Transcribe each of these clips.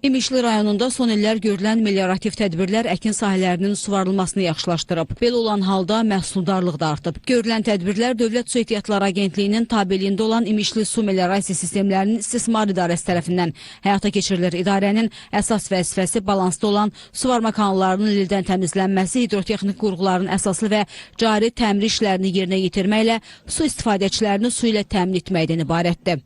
İmişli rayonunda son illər görülən meliorativ tədbirlər əkin sahələrinin suvarılmasını yaxşılaşdırıb. Belə olan halda məhsuldarlıq da artıb. Görülən tədbirlər Dövlət Su Ehtiyatları Agentliyinin tabeliyində olan İmişli Su Meliorasiya Sistemlərinin İstismar İdarəsi tərəfindən həyata keçirilir. İdarənin əsas vəzifəsi balansda olan suvarma kanallarının lildən təmizlənməsi, hidrotexnik qurğuların əsaslı və cari təmir işlərini yerinə yetirməklə su istifadəçilərini su ilə təmin etməkdən ibarətdir.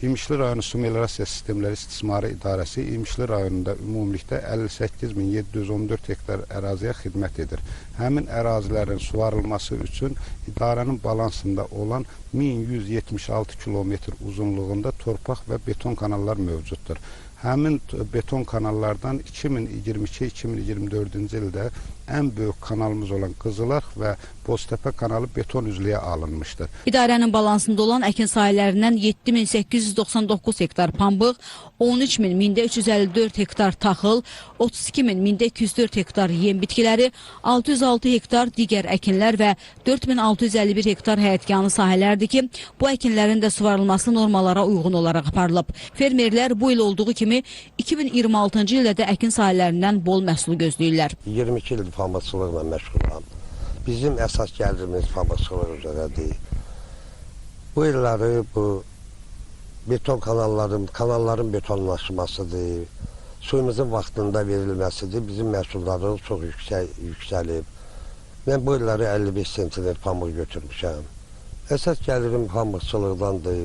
İmişli rayonu Su Meliorasiya Sistemləri İstismarı İdarəsi İmişli rayonunda ümumilikdə 58.714 hektar əraziyə xidmət edir. Həmin ərazilərin suvarılması üçün idarənin balansında olan 1176 kilometr uzunluğunda torpaq və beton kanallar mövcuddur. Həmin beton kanallardan 2022-2024-cü ildə ən böyük kanalımız olan Qızılarx və Boztəpə kanalı beton üzlüyə alınmışdır. İdarənin balansında olan əkin sahələrindən 7899 hektar pambıq, 13354 hektar taxıl, 32204 hektar yem bitkiləri, 606 hektar digər əkinlər və 4651 hektar həyətyanı sahələrdir ki, bu əkinlərin də suvarılması normalara uyğun olaraq aparılıb. Fermerlər bu il olduğu kimi 2026-cı ildə də əkin sahələrindən bol məhsul gözləyirlər. 22 ildir pambıqçılıqla məşğulam. Bizim əsas gəlirimiz pambıqçılıq üzrədir. Bu illəri bu beton kanalların betonlaşmasıdır. Suyumuzun vaxtında verilməsidir. Bizim məhsuldarlıq çox yüksəlib. Mən bu illəri 55 sentner pambıq götürmüşəm. Əsas gəlirim pambıqçılıqdandır.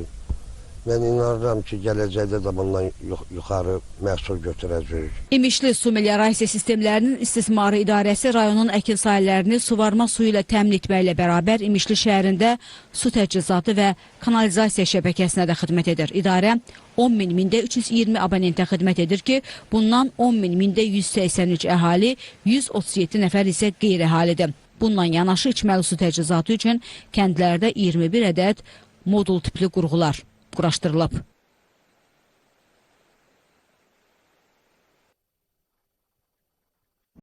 Mən inanıram ki, gələcəkdə də bundan yuxarı məhsul götürəcəyik. İmişli Su Meliorasiya Sistemlərinin İstismarı İdarəsi rayonun əkin sahələrini suvarma suyu ilə təmin etməklə bərabər İmişli şəhərində su təchizatı və kanalizasiya şəbəkəsinə də xidmət edir. İdarə 10.320 abonentə xidmət edir ki, bundan 10.183 əhali, 137 nəfər isə qeyri-əhalidir. Bununla yanaşı içməli su təchizatı üçün kəndlərdə 21 ədəd modul tipli qurğular quraşdırılıb.